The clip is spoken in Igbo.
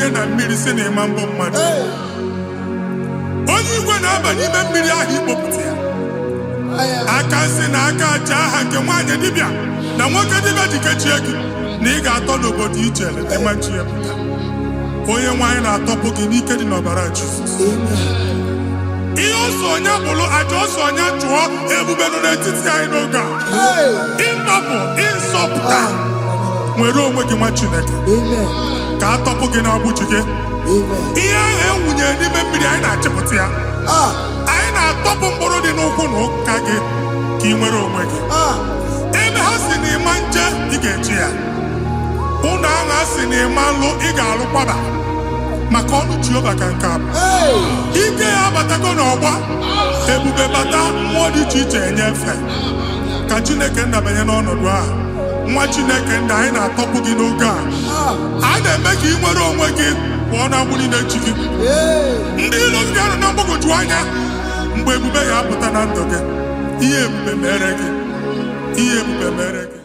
na-abanye na mmiri si na ịma mbụ mmadụ. Hey. Onye igwe na-aba n'ime mmiri ahụ ikpopụta ya. Aya. Aka nsị na aka aja aha nke nwaanyị dibịa na nwoke dibịa ji kechie gị na ị ga-atọ n'obodo ijele ịma nchi ya pụta. Onye nwaanyị na-atọpụ gị n'ike dị n'ọbara Jizọs. Amen. Ihe ọsọ onye bụrụ, aja ọsọ onye chụọ, ebube nọ n'etiti anyị n'oge a. Hey. Ịnọpụ ịsọpụta. Ah. Nwere onwe gị, nwa Chineke. Amen. Ka a tọpụ gị n'agbụ ji gị. Amen. Ihe ahụ ewunyere n'ime mmiri, anyị na-achịpụta ya. Ah. Anyị na-atọpụ mkpụrụ dị n'ụkwụ na ụka gị ka ị nwere onwe gị. Ah. Ebe ha si na ịma nje, ị ga-eji ya. Ụlọ ahụ a sị na ịma nlụ, ị ga-alụ kwaba maka ọnụ Jehova ka nke a bụ. Hey. Ike ya abatago n'ọgbọ ebube bata, mmụọ dị iche iche enye efe. Ka Chineke nnabanye n'ọnọdụ a. Nwa Chineke nna, anyị na-atọpụ gị n'oge a. Ah. A na-eme ka ị nwere onwe gị pụọ n'agbụ niile chi gị. Hey. Ndị ilo gị ga-anọ na mgbagwoju anya mgbe ebube ya apụta na ndụ gị. Ihe ebube mere gị, ihe ebube mere gị.